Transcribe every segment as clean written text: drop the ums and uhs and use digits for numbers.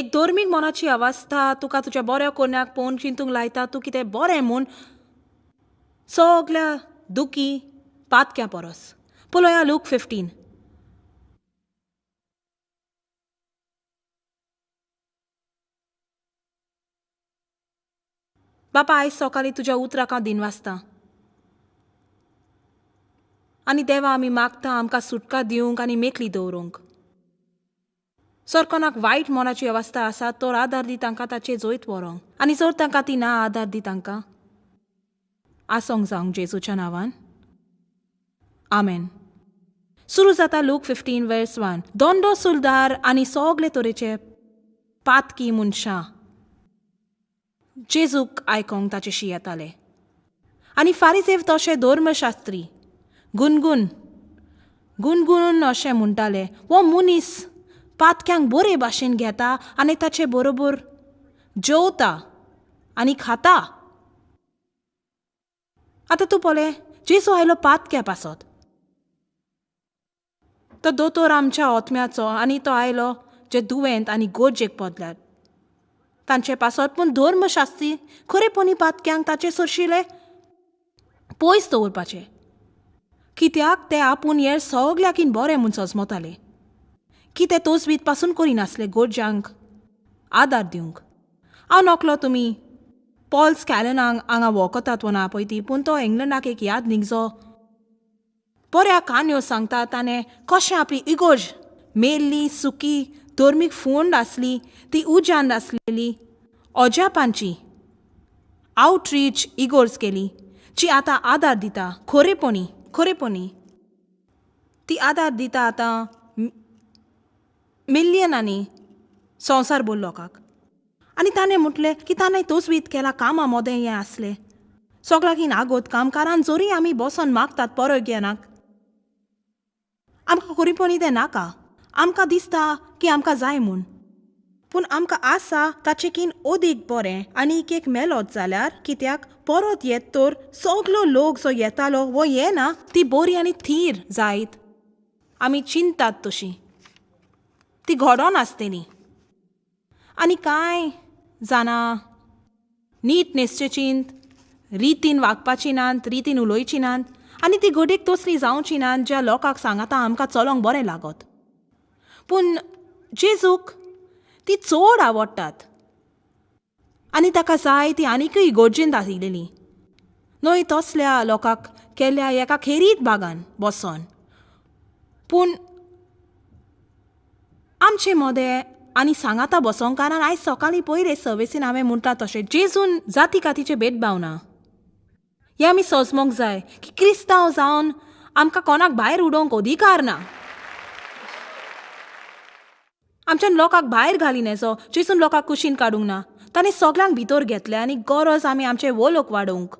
एक धर्मीक मनाची अवस्था तुका तुज्या बऱ्या कोन्याक पळोवन चिंतूंक लायता तूं कितें बरें म्हूण सगल्या दुखी पातक्या परस. पळोवया लूक 15. बापा, आयज सकाळीं तुज्या उतराक हांव दिनवासता आनी देवा आमी मागता आमकां सुटका दिवंक आनी मेकली दवरूंक. सर कोणाक वायट मनाची अवस्था आसा तर आदार दी तांकां ताचे जैत व्हरोंक, आनी जर तांकां ती ना आदार दी तांकां. आसोंक जावंक जेजूच्या नांवान, आमेन. सुरू जाता लूक 15 वर्स 1. दोंडो सुलदार आनी सगळे तरेचे पातकी मनशां जेजूक आयकोंक ताचेशी येताले, आनी फारीजेव तशे धर्मशास्त्री गुनगुन गुनगुनून अशें म्हणटाले, हो मनीस पातक्यांक बरे भाशेन घेता आनी ताचे बरोबर जेवता आनी खाता. आतां तूं पळय, जेजू आयलो पातक्या पासत. तो दोतोर आमच्या ओतम्याचो आनी तो आयलो जे दुयेंत आनी गरजेक पडल्यात तांचे पासत. पूण धर्मशास्त्री खरेपणी पातक्यांक ताचे सरशिले पयस दवरपाचे, कित्याक ते आपूण हे सगल्याकीन बरें म्हूण सजमताले की ते तोजवीत पासून करिनासले गरजांक आदार दिवंक. हांव नकलो तुमी पॉल स्कॅलनाक हांगा वखतात वो ना पळय ती, पूण तो इंग्लंडाक एक याद निगजो बऱ्या काणयो सांगता. ताणें कशें आपली इगोर्ज मेल्ली सुकी धर्मीक फोंड आसली ती उज्यान आसलेली अजापांची आवटरीच इगोर्ज केली जी आतां आदार दिता खरेपणी खरेपणी ती आदार दिता आतां मिलियनांनी संवसार भर लोकांक. आनी ताणें म्हटलें की ताणें तोजवीत केला कामां मोदें हें आसलें सगळ्याकीन आगोत कामकारान जरी आमी बसोन मागतात परोग्यानाक, आमकां खरेपणी तें नाका. आमकां दिसता की आमकां जाय म्हूण, पूण आमकां आसा ताचेकीन अदीक बरें आनी एक मेलोत जाल्यार कित्याक परत येत तर सगलो लोक जो येतालो वो येना ती बरी आनी थीर जायत आमी चिंतात तशी ती घडोन आसतली. आनी कांय जाणा नीट न्हेसचे चिंत, रितीन वागपाची नात, रितीन उलोवची नात, आनी ती घडीक तसली जावची नात ज्या लोकांक सांगाता आमकां चलोंक बरें लागत. पूण जेजूक ती चड आवडटात आनी ताका जाय ती आनीकय गरजेंत आशिल्ली न्हय तसल्या लोकांक केल्या एका खेरीत बागान बसोन. पूण आमचे मदें आनी सांगाता बसोंक कारण आयज सकाळीं पयले सर्विसीन हांवें म्हणटा तशें जेजून जाती कातीचे भेदभाव ना. हें आमी सजमोंक जाय की क्रिस्तांव जावन आमकां कोणाक भायर उडोवंक अधिकार ना. आमच्यान लोकांक भायर घाली नेजो जेजून लोकांक कुशीन काडूंक ना, ताणें सगल्यांक भितर घेतले आनी गरज आमी आमचे वोलोक वाडोवंक.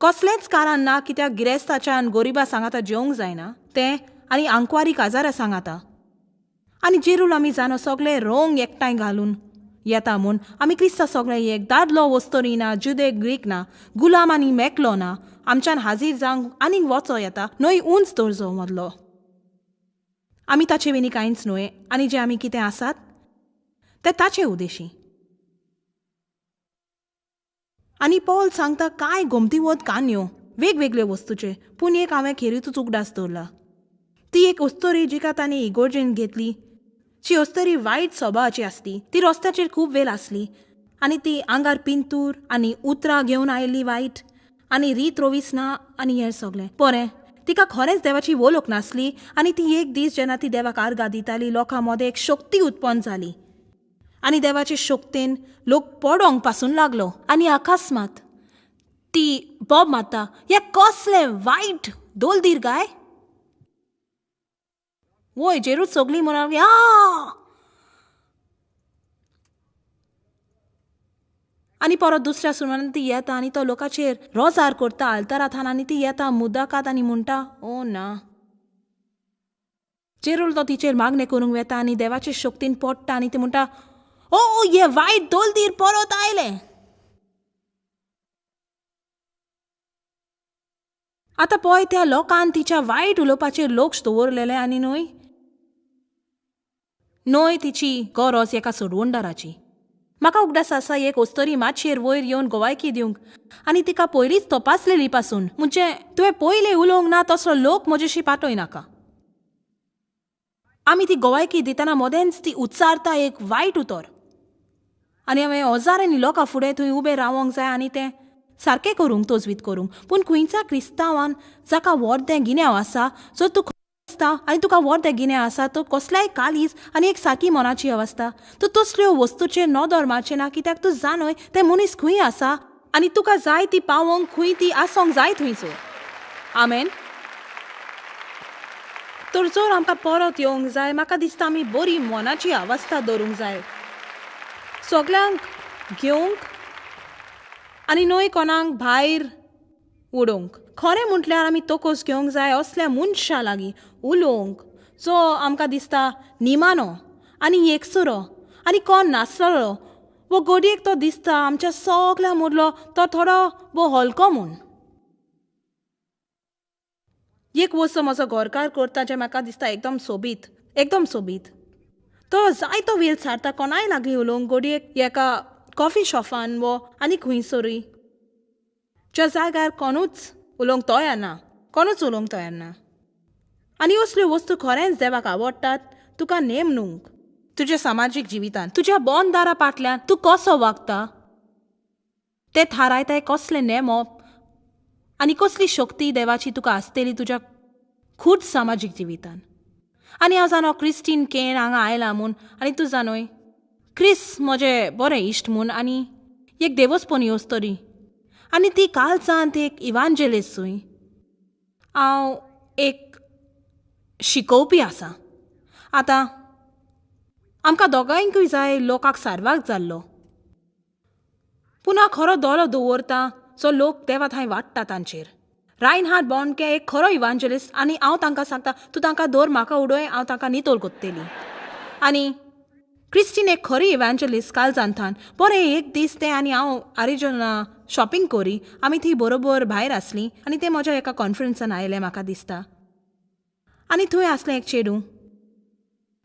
कसलेंच कारण ना कित्याक गिरेस्ताच्यान गोरिबा सांगाता जेवंक जायना तें आनी आंकवारी काजारा सांगाता. आनी जेरूल आमी जाणो सगळे रोंग एकठांय घालून येता म्हूण आमी क्रिस्तांव सगळे एक, दादलो वस्तोरी ना, जुदे ग्रीक ना, गुलाम आनी मेकलो ना, आमच्यान हाजीर जावंक आनीक वचो येता न्हय उंच दर्जो मदलो. आमी ताचे विनी कांयच न्हय आनी जे आमी कितें आसात ते ताचे उदेशी. आनी पॉल सांगता कांय गोमतीवत काणयो वेगवेगळ्यो वस्तूचे, पूण एक हांवें खेरीतूच उगडास दवरला. ती एक अस्तोरी जिका ताणें इगोर्जेन घेतली, जी अस्तोरी वायट स्वभावाची आसली, ती रस्त्याचेर खूब वेळ आसली आनी ती आंगार पिंतूर आनी उतरां घेवन आयिल्ली वायट आनी रीत रोवीस ना आनी हें सगळें बरें. तिका खरेंच देवाची वळख नासली आनी ती एक दीस जेन्ना ती देवाक आर्गां दिताली लोकां मदें एक शक्ती उत्पन्न जाली आनी देवाचे शक्तेन लोक पडोंक पासून लागलो. आनी अकस्मात ती बोब मारता, हे कसलें वायट दोलदीर गाय वय जेरूच सगळीं म्हणून आ. आनी परत दुसऱ्या सुनान ती येता आनी तो लोकाचेर रोजार करता आल्ताराथान आनी ती येता मुदाकात आनी म्हणटा ओ ना. जेरूल तो तिचेर मागणें करूंक वेता आनी देवाचे शक्तीन पडटा आनी ती म्हणटा ओ हे वायट दोलदीर परत आयले. आतां पळय त्या लोकान तिच्या वायट उलोवपाचेर लक्ष दवरलेलें आनी न्हय न्हय तिची गरज एका सोडवणदाराची. म्हाका उगडास आसा एक ओस्तरी मातशेर वयर येवन गोवायकी दिवंक आनी तिका पयलींच तपासलेली पासून म्हणजे तुवें पयलें उलोवंक ना तसलो लोक म्हजेशी पाटय नाका. आमी ती गोवायकी दितना मदेंच ती उच्चारता एक वायट उतर आनी हांवें हजारांनी लोकां फुडें थंय उबें रावंक जाय आनी तें सारकें करूंक तजवीत करूंक. पूण खंयच्या क्रिस्तांवान जाका वर्दें गिन्यांव आसा, जर तूं आसता आनी तुका वर्दें गिन्यांव आसा तो कसल्याय कालीज आनी एक सारकी मनाची अवस्था, तूं तसल्यो वस्तूचेर नदर मारचें ना कित्याक तूं जाणय तें मनीस खंय आसा आनी तुका जाय ती पावोवंक खंय ती आसोंक जाय थंयसर. आमेन. तर जर आमकां परत येवंक जाय, म्हाका दिसता आमी बरी मनाची अवस्था दवरूंक जाय, सगल्यांक घेवंक आनी न्हय कोणाक भायर उडोवंक. खरें म्हटल्यार आमी तोकोस घेवंक जाय असल्या मनशां लागीं उलोवंक जो आमकां दिसता निमाणो आनी एकसुरो आनी कोण नासलेलो वो गोडयेक तो दिसता आमच्या सगल्या मुदलो तो थोडो वो हलको म्हूण. एक वस्त म्हजो घरकार करता जें म्हाका दिसता एकदम सोबीत, एकदम सोबीत. तो जायतो वेळ सारता कोणाय लागीं उलोवंक, गोडयेक एका कॉफी शॉपान वो आनी खंयसरूय ज्या जाग्यार कोणूच उलोवंक तयार ना, कोणूच उलोवंक तयार ना. आनी असल्यो वस्तू खरेंच देवाक आवडटात. तुका नेमणूक तुज्या सामाजीक जिवितान तुज्या बंद दारा फाटल्यान तूं कसो वागता तें थारायताय कसलें नेमप आनी कसली शक्ती देवाची तुका आसतली तुज्या खूद सामाजीक जिवितान. आनी हांव जाणो क्रिस्टीन केन हांगा आयला म्हूण आनी तूं जाणोय क्रिस म्हजें बरें इश्ट म्हूण आनी एक देवस्पणी अस्तरी आनी ती कालचांत एक इवांजेलिस्टूय. हांव एक शिकोवपी आसा. आतां आमकां दोगांयकूय जाय लोकांक सारवाक जाल्लो, पुना खरो दोलो दवरता जो लोक देवा थंय वाडटा तांचेर. रायनहार्ड बॉन्के एक खरो इवांजेलिस्ट आनी हांव तांकां सांगता तूं तांकां दवर म्हाका उडय, हांव तांकां नितळ कोत्तली. आनी क्रिस्टीन एक खरी इवांजेलिस्ट कालजांतान. बरें एक दीस तें आनी हांव आरिजोना शॉपिंग करी, आमी थंय बरोबर भायर आसलीं आनी तें म्हज्या एका कॉन्फरन्सान आयलें म्हाका दिसता. आनी थंय आसलें एक चेडूं.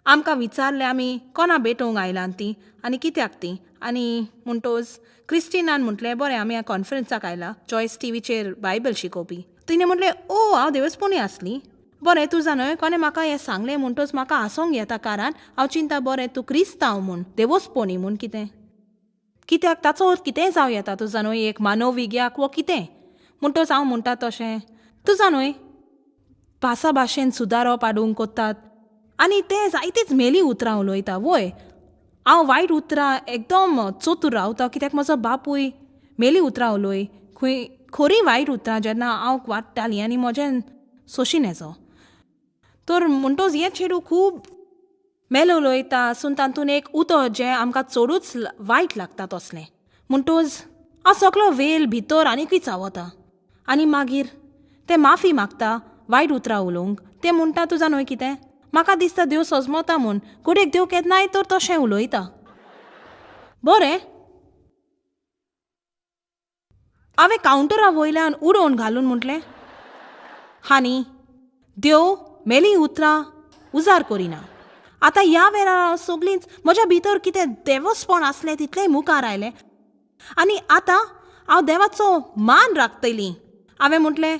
आमकां विचारलें आमी कोणा भेटोवंक आयलां तीं आनी कित्याक तीं. आनी म्हणटोच क्रिस्टिनान म्हटलें बरें आमी ह्या कॉन्फरन्साक आयला चॉयस टीव्हीचेर बायबल शिकोवपी. तिणें म्हटलें ओ हांव देवस्पणी आसली. बरें तूं जाणय कोणें म्हाका हें सांगलें म्हणटोच म्हाका हांसोंक येता कारण हांव चिंता बरें तूं क्रिस्तांव म्हूण देवस्पणी म्हूण कितें कित्याक ताचो अर्थ कितेंय जावं येता तूं जाणय एक मानवविज्ञाक वो कितें म्हणटोच हांव म्हणटा तशें तूं जाणय भासा भाशेन सुदारप हाडूंक कोत्तात आनी तें जायतीच मेली उतरां उलयता. वय हांव वायट उतरां एकदम चतूर रावता कित्याक म्हजो बापूय मेली उतरां उलय खंय खरी वायट उतरां जेन्ना हांव वाडटालीं आनी म्हजें सोशी नेजो. तर म्हणटोच हें चेडूं खूब मेल उलयता आसून तातूंत एक उतर जें आमकां चडूच वायट लागता तसलें. म्हणटोच हांव सगलो वेल भितर आनीकूय चावता आनी मागीर तें माफी मागता वायट उतरां उलोवंक. तें म्हणटा तुजा न्हय कितें म्हाका दिसता देव सजमता म्हूण, घडयेक देव केन्नाय तर तशें उलयता. बरें हांवें कावंटरा वयल्यान उडोवन घालून म्हटलें हानी देव मेली उतरां उजार करिना. आतां ह्या वेळार हांव सगळींच म्हज्या भितर कितें देवस्पण आसलें तितलेंय मुखार आयलें आनी आतां हांव देवाचो मान राखतली. हांवें म्हटलें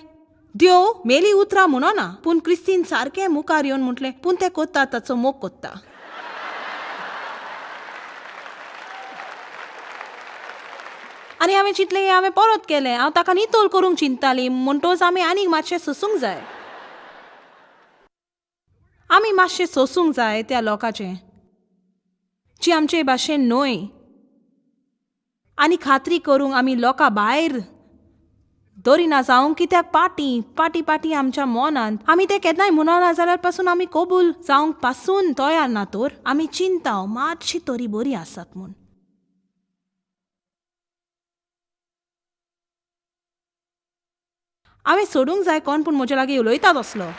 देव मेली उतरां म्हणना, पूण क्रिस्तीन सारकें मुखार येवन म्हटलें पूण तें कोत्ता ताचो मोग कोत्ता. आनी हांवें चिंतलें हांवें परत केलें, हांव ताका नितळ करूंक चिंतताली म्हणटोच आमी आनीक मातशें सोसूंक जाय, आमी मातशें सोसूंक जाय त्या लोकांचें जी आमचे भाशेन न्हय आनी खात्री करूंक आमी लोकां भायर दरिना जावंक कित्याक पाटी पाटी पाटी आमच्या मनांत आमी तें केन्नाय म्हणना जाल्यार पासून आमी कबूल जावंक पासून तयार ना तर आमी चिंता मातशी तरी बरी आसात म्हूण. हांवें सोडूंक जाय कोण पूण म्हजे लागीं उलयता तसलो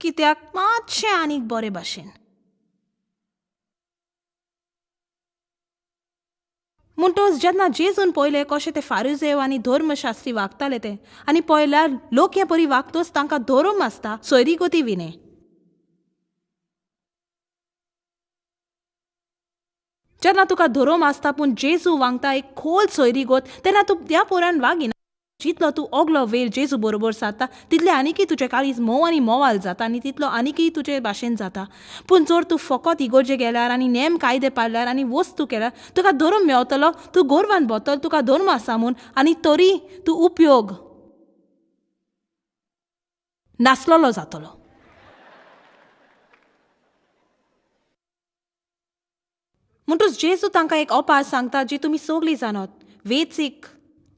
कित्याक मातशें आनीक बरे भाशेन. म्हणटच जेन्ना जेजून पळयलें कशें ते फारुजेव आनी धर्मशास्त्री वागताले ते, आनी पळयल्यार लोक हे परी वागतोच तांकां धर्म आसता सोयरीगती विणे. जेन्ना तुका धर्म आसता पूण जेजू वागता एक खोल सोयरीगत तेन्ना तूं त्या पोरान वागिना. जितलो तूं ओगलो वेळ जेजू बरोबर सारता तितले आनीकय तुजें काळीज मोव आनी मोवाल जाता आनी तितलो आनीकय तुजे भाशेन जाता. पूण जर तूं फकत इगोर्जे गेल्यार आनी नेम कायदे पाळल्यार आनी वस्तू केल्यार तुका धर्म मेवतलो, तूं गोरवान भोंवतलो, तुका धर्म आसा म्हूण, आनी तरी तूं उपयोग नासलेलो जातलो. म्हणटूच जेजू तांकां एक ओपार सांगता जी तुमी सगळीं जाणत, वेचीक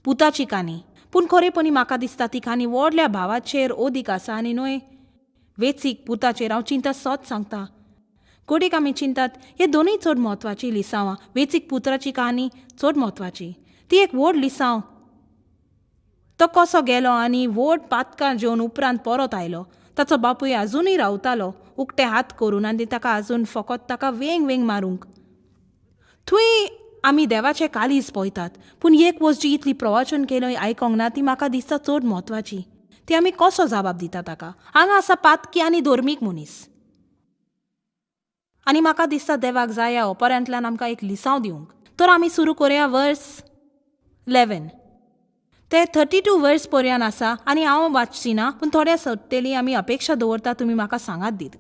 पुताची काणी. पूण खरेपणी म्हाका दिसता ती काणी व्हडल्या भावाचेर ओदीक आसा आनी न्हय वेचीक पुताचेर. हांव चिंता सत सांगता, घडयेक आमी चिंतात हे दोनूय चड म्हत्वाची लिसांवां. वेचीक पुत्राची काणी चड म्हत्वाची, ती एक व्हड लिसांव. तो कसो गेलो आनी व्हड पातकां जेवन उपरांत परत आयलो. ताचो बापूय आजुनूय रावतालो उक्ते हात करून आनी ताका आजून फकत ताका वेंग वेंग मारूंक. थंय आमी देवाचें काळीज पळयतात, पूण एक वस्त जी इतली प्रवचन केलें आयकोंक ना ती म्हाका दिसता चड म्हत्वाची. ती आमी कसो जबाब दिता ताका. हांगा आसा पातकी आनी धर्मीक मनीस, आनी म्हाका दिसता देवाक जाय ह्या ओपऱ्यांतल्यान आमकां एक लिसांव दिवंक. तर आमी सुरू करुया वर्स 11 ते 32 वर्स पर्यंत आसा आनी हांव वाचची ना, पूण थोड्या सोदतली आमी अपेक्षा दवरता तुमी म्हाका सांगात दीत.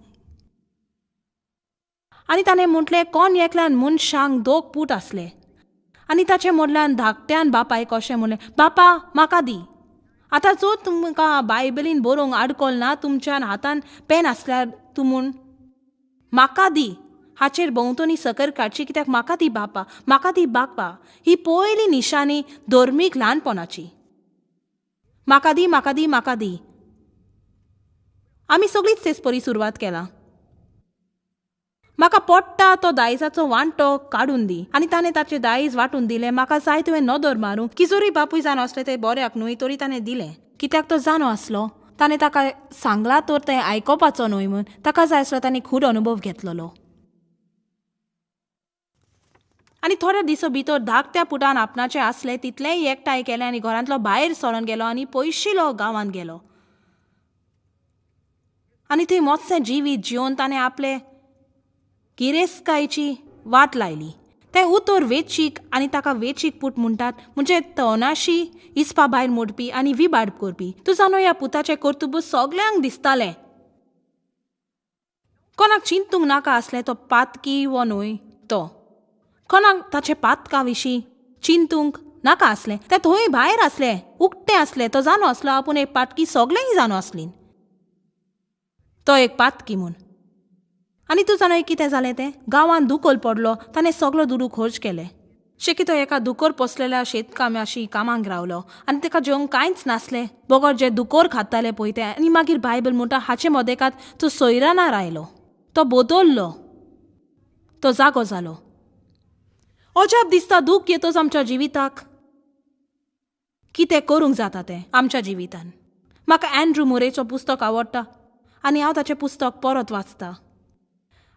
आनी ताणें म्हटलें, कोण एकल्यान मनशांक 2 पूत आसले आनी ताचे मोडल्यान धाकट्यान बापायक अशें म्हणलें, बापा म्हाका दी. आतां जर तुमकां बायबलीन बरोवंक आडकल ना, तुमच्या हातान पेन आसल्यार तूं म्हूण म्हाका दी हाचेर भोंवतणी सकर काडची, कित्याक म्हाका दी बापा, म्हाका दी बापा. ही पयली निशाणी धर्मीक ल्हानपणाची. म्हाका दी, म्हाका दी, म्हाका दी. आमी सगळींच तेच परी सुरवात केला. म्हाका पोट्टा तो दायजाचो वांटो काडून दी, आनी ताणें ताचें दायज वांटून दिलें. म्हाका जाय तुवें नदर मारूंक की जरी बापूय जाणो आसलें तें बऱ्याक न्हय, तरी ताणें दिलें कित्याक तो जाणो आसलो. ताणें ताका सांगलां तर तें आयकोपाचो न्हय म्हूण, ताका जाय आसलो ताणें खूब अनुभव घेतलेलो. आनी थोड्या दिसां भितर धाकट्या पुतान आपणाचें आसलें तितलेंय एकठांय केलें आनी घरांतलो भायर सरून गेलो आनी पयशिलो गांवांत गेलो. आनी थंय मोटसें जिवीत जिवन ताणें आपलें गिरेस्तकायेची वाट लायली. तें उतर वेचीक आनी ताका वेचीक पूत म्हणटात, म्हणजे तवनाशी इसपा भायर मोडपी आनी विबाड करपी. तूं जाणो ह्या पुताचें कर्तुब सगल्यांक दिसतालें, कोणाक चिंतूंक नाका आसलें तो पातकी वो न्हय. तो कोणाक ताचे पातका विशीं चिंतूंक नाका आसलें. तें थंय भायर आसलें, उक्तें आसलें. तो जाणो आसलो आपूण एक पातकी, सगळेंय जाणो आसलीं तो एक पातकी म्हूण. आनी तूं जाणो कितें जालें तें, गांवांत दुकोल पडलो, ताणें सगलो दुडू खर्च केले. शेकी तो एका दुकोर पोसलेल्या शेतकामाशी कामाक रावलो आनी ताका जेवंक कांयच नासलें बगर जे दुकोर खाताले पळय तें. आनी मागीर बायबल म्हणटा हाचे मदेकात तो सोयरानार आयलो, तो बदल्लो, तो जागो जालो. अजाप दिसता दूख येतच आमच्या जिविताक कितें करूंक जाता तें आमच्या जिवितान. म्हाका एन्ड्रू मुरेचो पुस्तक आवडटा आनी हांव ताचें पुस्तक परत वाचता.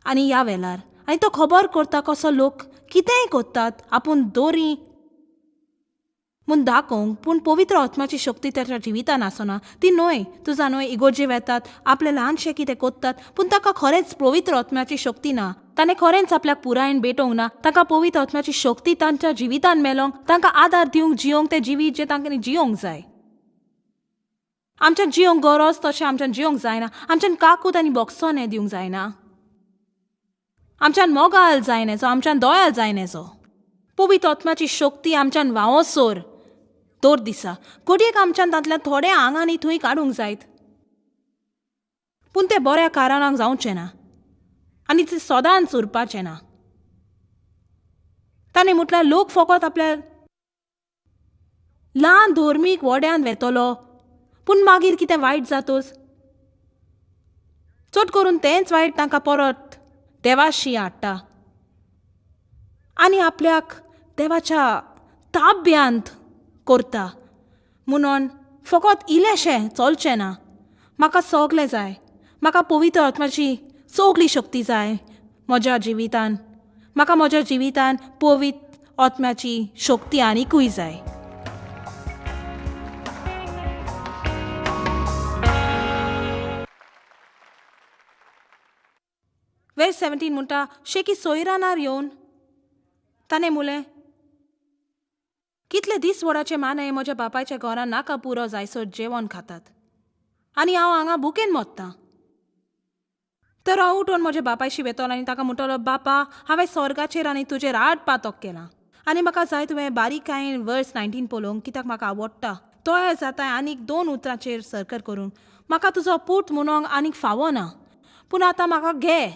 आनी ह्या वेळार आनी तो खबर करता कसो लोक कितेंय करतात आपूण दोरी म्हूण दाखोवंक, पूण पवित्र आत्म्याची शक्ती ताच्या जिवितान आसना. ती न्हय तुजा न्हय इगोर्जे वेतात आपलें ल्हानशें कितें करतात, पूण ताका खरेंच पवित्र आत्म्याची शक्ती ना. ताणें खरेंच आपल्याक पुरायेन भेटोवंक ना. ताका पवित्र आत्म्याची शक्ती तांच्या जिवितान मेलोंक, तांकां आदार दिवंक जियोंक तें जिवीत जें तांकां जियोंक जाय. आमच्यान जियोंक गरज तशें आमच्यान जियोंक जायना. आमच्यान काकूत आनी बोगसोने दिवंक जायना. आमच्यान मोगाल जायनेचो, आमच्यान दयाल जायनेचो. पवित्र आत्म्याची शक्ती आमच्यान व्हांवसर दर दिसा घडयेक आमच्यान तांतल्यान थोडे आंगांनी थंय काडूंक जायत, पूण तें बऱ्या कारणाक जावचें ना आनी तें सदांच उरपाचें ना. ताणें म्हटल्यार लोक फकत आपल्या ल्हान धर्मीक वड्यान वेतलो, पूण मागीर कितें वायट जातच चड करून तेंच वायट तांकां परत देवाशी हाडटा आनी आपल्याक देवाच्या ताब्यांत करता. म्हणून फकत इल्लेशें चलचें ना. म्हाका सगलें जाय, म्हाका पवित्र आत्म्याची सगली शक्ती जाय म्हज्या जिवितान. म्हाका म्हज्या जिवितान पवित्र आत्म्याची शक्ती आनीकूय जाय. वेर्स 17 म्हणटा, शेकी सोयरानार येवन ताणें मुलें, कितले दीस वडाचे माने म्हज्या बापायच्या घरान नाका पुरो जायसर जेवण खातात आनी हांव हांगा भुकेन मोत्तां. तर हांव उठून म्हज्या बापायशी वेतलो आनी ताका म्हणटलो, बापा, हांवें स्वर्गाचेर आनी तुजेर आड पातक केलां आनी म्हाका जाय तुवें बारीकायेन वर्स 19 पळोवंक, कित्याक म्हाका आवडटा तयार जाता आनीक 2 उतरांचेर सरकर करूंक. म्हाका तुजो पूत म्हणूंक आनीक फावो ना, पूण आतां म्हाका घे.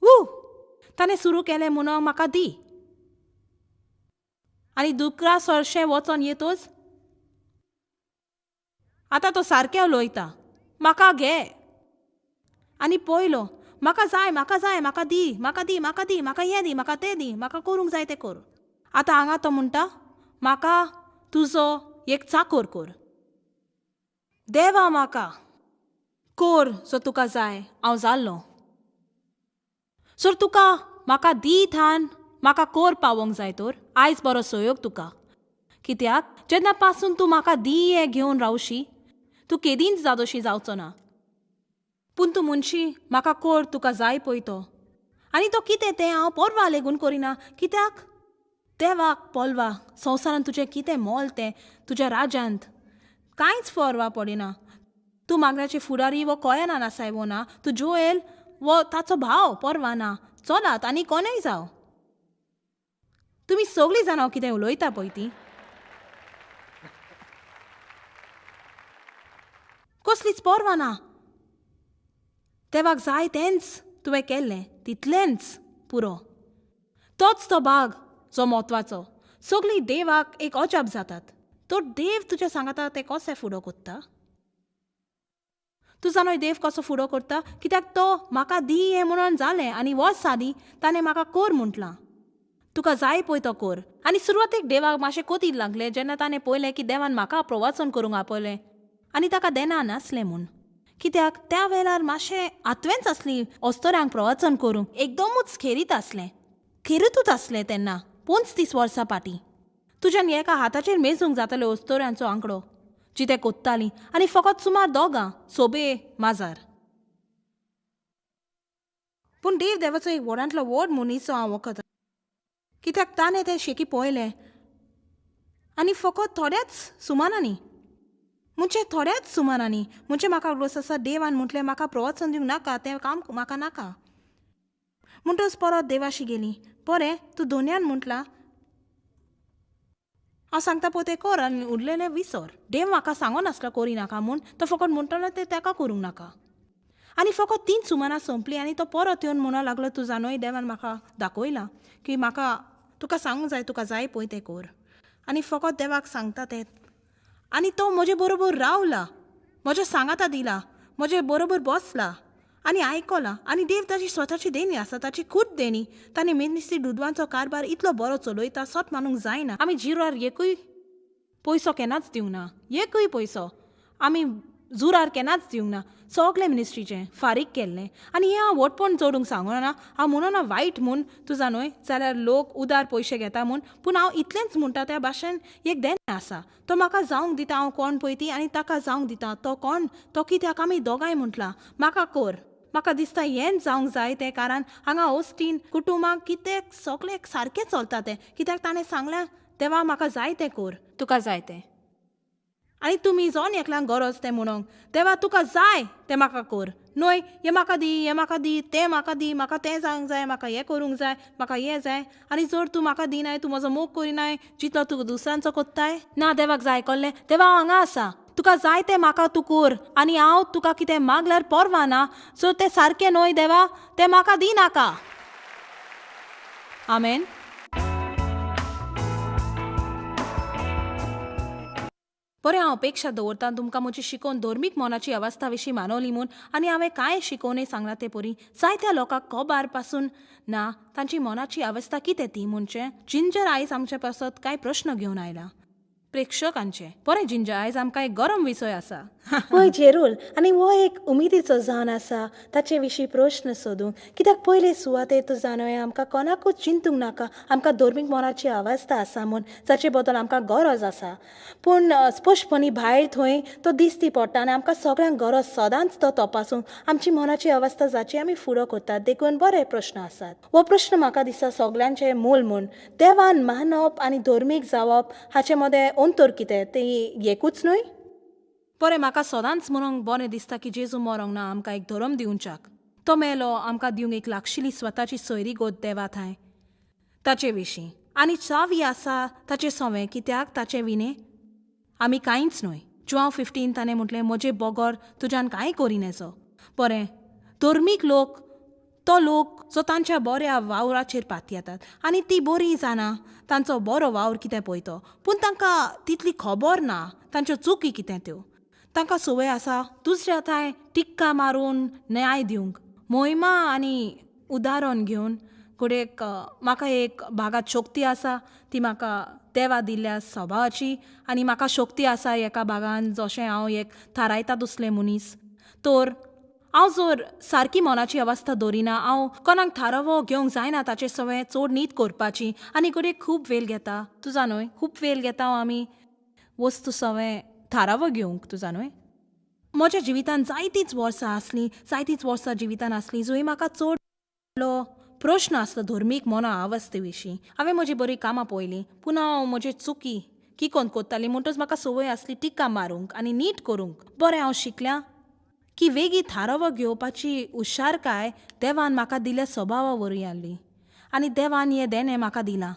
वू, ताणें सुरू केलें म्हणून म्हाका दी. आनी दुकरा सरशें वचोन येतोच आतां तो सारकें उलयता, म्हाका घे. आनी पयलो, म्हाका जाय, म्हाका जाय, म्हाका दी, म्हाका दी, म्हाका दी, म्हाका हें दी, म्हाका तें दी, म्हाका करूंक जाय तें कर. आतां हांगा तो म्हणटा, म्हाका तुजो एक चाकोर कर. देवा म्हाका कोर जो तुका जाय हांव जाल्लो. सर तुका म्हाका दी थान म्हाका कोर पावोंक जाय तर आयज बरो सहयोग तुका, कित्याक जेन्ना पासून तूं म्हाका दी हें घेवन रावशी तूं केदींच जादोशी जावचो ना. पूण तूं मुनशी म्हाका कोर तुका जाय पळय तो, आनी तो कितें तें हांव परवा लेगून करिना, कित्याक देवाक पोलवा संवसारांत तुजें कितें मोल तें तुज्या राज्यांत कांयच परवा पडिना. तूं मागण्याचे फुडारी वो कोयनान आसाय वो ना, तूं जोएल वो ताचो भाव परवा ना, चलात आनी कोणूय जावं. तुमी सगळीं जाणां हांव कितें उलयता पळय ती कसलीच परवा ना. देवाक जाय तेंच तुवें केल्लें तितलेंच पुरो. तोच तो भाग जो म्हत्वाचो. सगळीं देवाक एक अजाप जातात, तो देव तुज्या सांगाता तें कशें फुडो कोत्ता. तूं जाणोय देव कसो फुडो करता, कित्याक तो म्हाका दी हें म्हणून जालें आनी वच सादी ताणें म्हाका कोर म्हटलां, तुका जाय पळय तो कोर. आनी सुरवातेक देवाक मातशें कोतीर लागलें जेन्ना ताणें पळयलें की देवान म्हाका प्रवाचन करूंक आपयलें आनी ताका देना नासलें म्हूण, कित्याक त्या वेळार मातशें आतवेंच आसली अस्तोऱ्यांक प्रवाचन करूंक, एकदमूच खेरीत आसलें, खेरीतूच आसलें तेन्ना 35 वर्सां फाटीं. तुज्यान एका हाताचेर मेजूंक जाताले अस्तोऱ्यांचो आंकडो जी ते कोत्तालीं, आनी फकत सुमार 2 सोबे माजार. पूण देव देवाचो एक व्हडांतलो व्हड मनीसो हांव वखद, कित्याक ताणें तें शेकी पळयलें आनी फकत थोड्याच सुमानांनी, म्हणजे थोड्याच सुमानांनी, म्हणजे म्हाका उगडास आसा देवान म्हटलें म्हाका प्रवचन दिवंक नाका, तें काम म्हाका नाका. म्हणटच परत देवाशी गेली, बरें तूं दोनयान म्हटलां हांव सांगता पळय तें कर आनी उरलेलें विसर. देव म्हाका सांगो नासलो करी नाका म्हूण, तो फकत म्हणटलो तें ताका करूंक नाका. आनी फकत 3 सुमानां सोंपलीं आनी तो परत येवन म्हणूंक लागलो, तूं जाणोय देवान म्हाका दाखयलां की म्हाका तुका सांगूंक जाय, तुका जाय पळय तें कर. आनी फकत देवाक सांगता तें, आनी तो म्हजे बरोबर रावला, म्हज्या सांगाता दिला, म्हजे बरोबर बसला आनी आयकलां. आनी देव ताची स्वताची देणी आसा, ताची खूब देणी. ताणें मिनिस्ट्री दुडवांचो कारभार इतलो बरो चलयता, सत मानूंक जायना. आमी जिरार एकूय पयसो केन्नाच दिवंक ना, एकूय पयसो आमी जुरार केन्नाच दिवंक ना. सगळें मिनिस्ट्रीचें फारीक केल्लें. आनी हें हांव व्हडपण जोडूंक सांगना, हांव म्हणना वायट म्हूण तुजा न्हय जाल्यार लोक उदार पयशे घेता म्हूण, पूण हांव इतलेंच म्हणटा त्या भाशेन एक देणें आसा, तो म्हाका जावंक दिता हांव कोण पळय ती, आनी ताका जावंक दिता तो कोण तो, कित्याक आमी दोगांय म्हटलां म्हाका कर. म्हाका दिसता हेंच जावंक जाय तें, कारण हांगा ओस्टीन कुटुंबाक कितें सगळें सारकें चलता तें, कित्याक ताणें सांगलें देवा म्हाका जाय तें कर, तुका जाय तें. आनी तुमी जोन एकल्यांक गरज तें म्हणूंक देवा तुका जाय तें म्हाका कर, न्हय हें म्हाका दी, हें म्हाका दी, तें म्हाका दी, म्हाका तें जावंक जाय, म्हाका हें करूंक जाय, म्हाका हें जाय. आनी जर तूं म्हाका दिनाय, तूं म्हजो मोग करिनाय जितलो तूं दुसऱ्यांचो कोत्ताय ना. देवाक जाय कळ्ळें, देवा हांव हांगा आसा, तुका जाय तें म्हाका तूं कर, आनी हांव तुका कितें मागल्यार परवा ना, सो तें सारकें न्हय देवा, तें म्हाका दी नाका. आमेन. बरें, हांव अपेक्षा दवरता तुमकां म्हजी शिकोवन धर्मीक मनाची अवस्था विशीं मानवली म्हूण, आनी हांवें कांय शिकोवनय सांगलां ते परी जायत्या लोकांक कबार पासून ना तांची मनाची अवस्था कितें ती. म्हणचे जिंजर आयज आमचे पासत कांय प्रश्न घेवन आयला. प्रेक्षकांचें बरें जिंजा, आयज आमकां एक गरम विशय आसा. हय जेरूल, आनी हो एक उमेदीचो जावन आसा ताचे विशीं प्रश्न सोदूंक, कित्याक पयले सुवातेर तूं जाणोय आमकां कोणाकूच चिंतूंक नाका, आमकां धर्मीक मनाची अवस्था आसा म्हूण जाचे बद्दल आमकां गरज आसा. पूण स्पश्टपणी भायर थंय तो दिसती पडटा आनी आमकां सगळ्यांक गरज सदांच तो तपासूंक आमची मनाची अवस्था जाची आमी फुडो करतात. देखून बरे प्रश्न आसात. हो प्रश्न म्हाका दिसता सगळ्यांचें मूल म्हूण देवान मानप आनी धर्मीक जावप हाचे मदें अंतर कितें, तें एकूच न्हय? बरें, म्हाका सदांच म्हणूंक बरें दिसता की जेजू मरोंक ना आमकां एक धर्म दिवच्याक, तो मेलो आमकां दिवंक एक लागशिल्ली स्वताची सोयरी गोत देवा थंय ताचे विशीं, आनी चावी आसा ताचें सवें, कित्याक ताचे विणे आमी कांयच न्हय. जुआंव 15 ताणें म्हटलें म्हजे बगर तुज्यान कांय करिनेचो. बरें, धर्मीक लोक तो लोक जो तांच्या बऱ्या वावराचेर पातयेतात आनी ती बरी जाणा तांचो बरो वावर कितें पळयतो, पूण तांकां तितली खबर ना तांच्यो चुकी कितें त्यो. तांकां संवय आसा दुसऱ्या थंय टिक्का मारून न्याय दिवंक, मोहिमा आनी उदाहरण घेवन. घडयेक म्हाका एक भागांत शक्ती आसा ती म्हाका देवा दिल्ल्या स्वभावाची, आनी म्हाका शक्ती आसा एका भागान जशें हांव एक थारायता दुसले मनीस. तर हांव जर सारकी मनाची अवस्था दवरिना, हांव कोणाक थारावो घेवंक जायना ताचे सवें चड नीत करपाची, आनी घडये खूब वेळ घेता तुजा न्हय, खूब वेळ घेता आमी वस्तू सवें थारावो घेवंक तुजा न्हय. म्हज्या जिवितान जायतींच वर्सां आसलीं, जायतींच वर्सां जिवितान आसलीं जंय म्हाका चड प्रश्न आसलो धर्मीक मना अवस्थे विशीं. हांवें म्हजी बरीं कामां पळयलीं, पूण हांव म्हजी चुकी किकोन कोत्ताली, म्हणटच म्हाका संवय आसली टिका मारूंक आनी नीट करूंक. बरें, हांव शिकल्या की वेगीं थारावो घेवपाची हुशारकाय देवान म्हाका दिल्या स्वभावा वरवीं आसली, आनी देवान हें देणें म्हाका दिलां,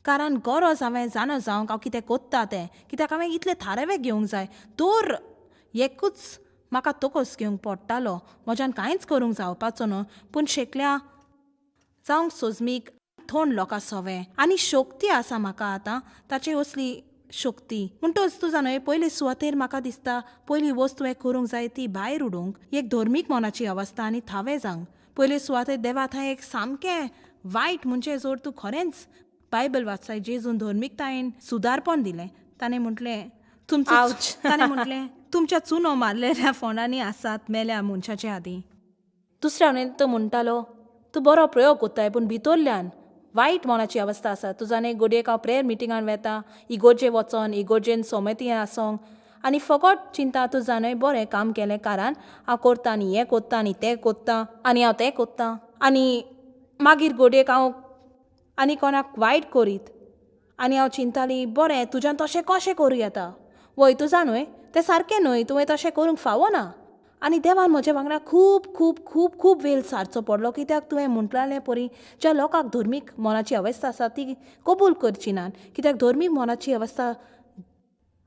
कारण गरज हांवें जाणा जावंक हांव कितें कोत्ता तें, कित्याक हांवें इतले थारावे घेवंक जाय. तर एकूच म्हाका तोकोस घेवंक पडटालो, म्हज्यान कांयच करूंक जावपाचो न्हू, पूण शिकल्या जावंक सोजमीक थोंड लोकां सवें आनी शक्ती आसा म्हाका आतां ताची असली शक्ती. म्हणटच तूं जाणा पयले सुवातेर म्हाका दिसता पयली वस्त तुवें करूंक जाय ती भायर उडोवंक एक धर्मीक मनाची अवस्था आनी थावें जावंक. पयले सुवातेर देवा थंय एक सामकें वायट म्हणजे जर तूं खरेंच बायबल वाचताय, जेजून धर्मीकतायेन सुदारपण दिलें, ताणें म्हटलें तुमचो, ताणें म्हटलें तुमच्या चुनो मारलेल्या फोंडांनी आसात मेल्या मनशाचे आदीं. दुसऱ्या वटेन तो म्हणटालो तूं बरो प्रयोग कोत्ताय पूण भितरल्यान वायट मनाची अवस्था आसा. तूं जाणें घडयेक हांव प्रेयर मिटिंगान वेता, इगोर्जे वचोन इगोर्जेन सोमेती आसोंक आनी फकत चिंता तूं जाणय बरें काम केलें कारण हांव करता आनी हें कोत्ता आनी तें कोत्ता आनी हांव तें कोत्ता, आनी मागीर घडयेक हांव आनी कोणाक वायट करीत आनी हांव चिंताली बरें तुज्यान तशें कशें करूं येता, वय तूं जाणय तें सारकें न्हय, तुवें तशें करूंक फावना. आनी देवान म्हज्या वांगडा खूब खूब खूब खूब वेळ सारचो पडलो, कित्याक तुवें म्हणटलें परी ज्या लोकांक धर्मीक मनाची अवस्था आसा ती कबूल करची ना, कित्याक धर्मीक मनाची अवस्था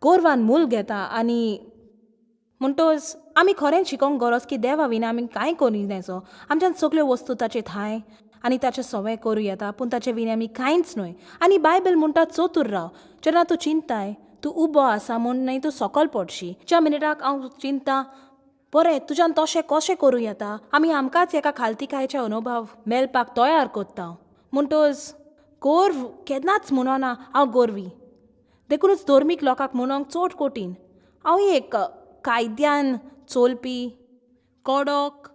गोरवान मूल घेता. आनी म्हणटच आमी खरेंच शिकोंक गरज की देवा विना आमी कांय करिनाचो, आमच्यान सगल्यो वस्तू ताचे ठांय आनी ताचें सवें करूं येता, पूण ताचे विना आमी कांयच न्हय. आनी बायबल म्हणटा चतूर राव, जेन्ना तूं चिंताय तूं उबो आसा म्हूण न्हय तूं सकल पडशी. ज्या मिनटाक हांव चिंता बरें तुज्यान तशें कशें करूं येता, आमी आमकांच एका खालतीकायेचे अनुभव मेळपाक तयार करता. म्हणटच गोर्व केन्नाच म्हणना हांव गोरवी, देखूनच धर्मीक लोकांक म्हणूंक चड कठीण. हांव एक कायद्यान चोलपी, कडक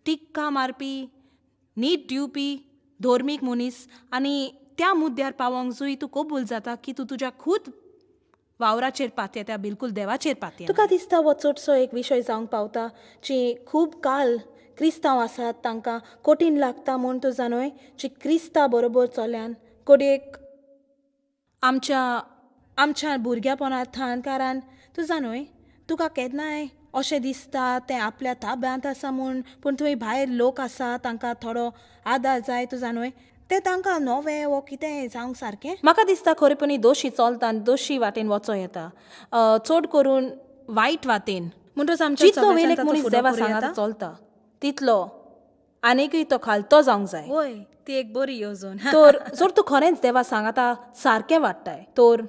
टिक्का मारपी, नीट दिवपी धर्मीक मनीस, आनी त्या मुद्द्यार पावोंक जंय तूं कबूल जाता की तूं तुज्या खूद वावराचेर पातयेता, बिलकूल देवाचेर पातयेता. तुका दिसता हो चडसो एक विशय जावंक पावता जी खूब काल क्रिस्तांव आसात तांकां कठीण लागता म्हूण तूं जाणय जी क्रिस्ता बरोबर चल्यान घडयेक आमच्या आमच्या भुरग्यापणांत, कारण तूं जाणय तुका केन्नाय अशें दिसता तें आपल्या ताब्यांत आसा म्हूण, पूण थंय भायर लोक आसा तांकां थोडो आदार जाय तूं जाणय तें तांकां नवें वो कितें जावंक सारकें. म्हाका दिसता खरेपणी दोशी चलता आनी दोशी वाटेन वचो येता, चड करून वायट वाटेन. म्हणटच आमच्या जितलो वेळ एक मनीस देवा सांगाता चलता तितलो आनीकय तो खालतो जावंक जाय. वय, ती एक बरी येवजण. तर जर तूं खरेंच देवा सांगाता सारकें वाडटाय तर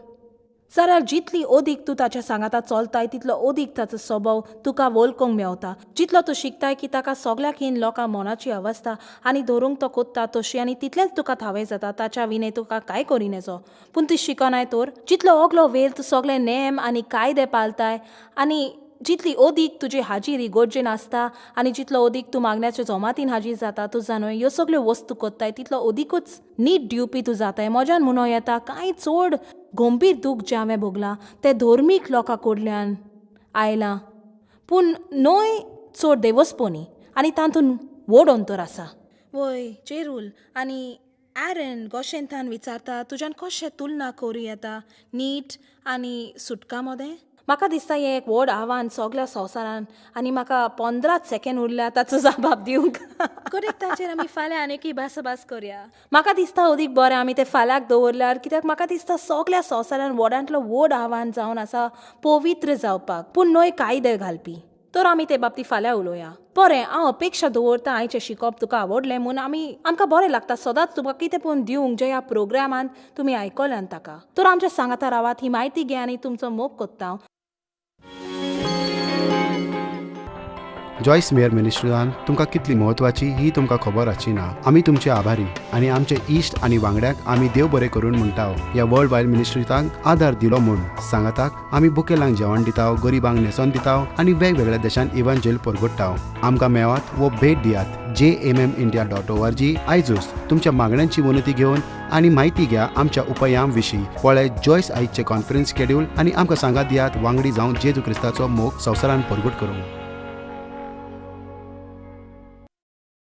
जाल्यार जितली ओदीक तूं ताच्या सांगाता चलताय तितलो ओदीक ताचो स्वभाव तुका वळखूंक मेवता. जितलो तूं शिकताय की ताका सगळ्याक हीन लोकां मनाची अवस्था आनी धरूंक तो कोत्ता तशी आनी तितलेंच तुका थावें जाता. ताच्या विणे तुका कांय करिनेचो. पूण तूं शिकनाय तर जितलो ओगलो वेळ तूं सगळे नेम आनी कायदे पालताय आनी जितली ओदीक तुजी हाजिरी गरजेन आसता आनी जितलो ओदीक तूं मागण्याच्या जमातीन हाजीर जाता तूं जाणूय ह्यो सगल्यो वस्तू कोत्ताय तितलो ओदीकूच नीट दिवपी तूं जाताय. म्हज्यान म्हणूं येता कांय चड गंभीर दूख जें हांवें भोगलां तें धर्मीक लोकां कडल्यान आयलां, पूण न्हय चड देवस्पणी आनी तातूंत व्हड अंतर आसा. वय जेरूल आनी एरन गोशेंतान विचारता तुज्यान कशें तुलना करूं येता नीट आनी सुटका मदें? म्हाका दिसता हें एक व्हड आव्हान सगल्या संवसारान आनी म्हाका 15 सेकेंड उरल्या ताचो जबाब दिवंक. करेक्ट, ताचेर आमी फाल्यां आनी भासाभास करया. म्हाका दिसता अदीक बरें आमी तें फाल्यांक दवरल्यार, कित्याक म्हाका दिसता सगल्या संवसारान व्हडांतलो व्हड आव्हान जावन आसा पवित्र जावपाक, पूण न्हय कायदे घालपी. तर आमी ते बाबतींत फाल्यां उलोवया. बरें, हांव अपेक्षा दवरता आयचें शिकप तुका आवडलें म्हूण. आमी आमकां बरें लागता सदांच तुमकां कितें पूण दिवंक जें ह्या प्रोग्रामान तुमी आयकल्यान ताका. तर आमच्या सांगाता रावात, ही म्हायती घे आनी तुमचो मोग कोत्ता. जॉयस मेयर मिनिस्ट्रीन तुमकां कितली म्हत्वाची ही तुमकां खबर आसची ना. आमी तुमचे आभारी आनी आमचे इश्ट आनी वांगड्याक आमी देव बरें करून म्हणटा ह्या वर्ल्ड वायड मिनिस्ट्रींक आदार दिलो म्हूण. सांगाताक आमी बुकेलांक जेवण दिता, गरिबांक न्हेसोन दिता आनी वेगवेगळ्या देशांत इव्हांजेल परगट्टा. आमकां मेळात वो भेट दियात jmmindia.org. आयजूच तुमच्या मागण्यांची विनंती घेवन आनी म्हायती घ्या आमच्या उपायां विशीं. पळय जॉयस आयचे कॉन्फरन्स शेड्यूल आनी आमकां सांगात दियात वांगडी जावन जेजू क्रिस्ताचो मोग संवसारान परगट करूंक.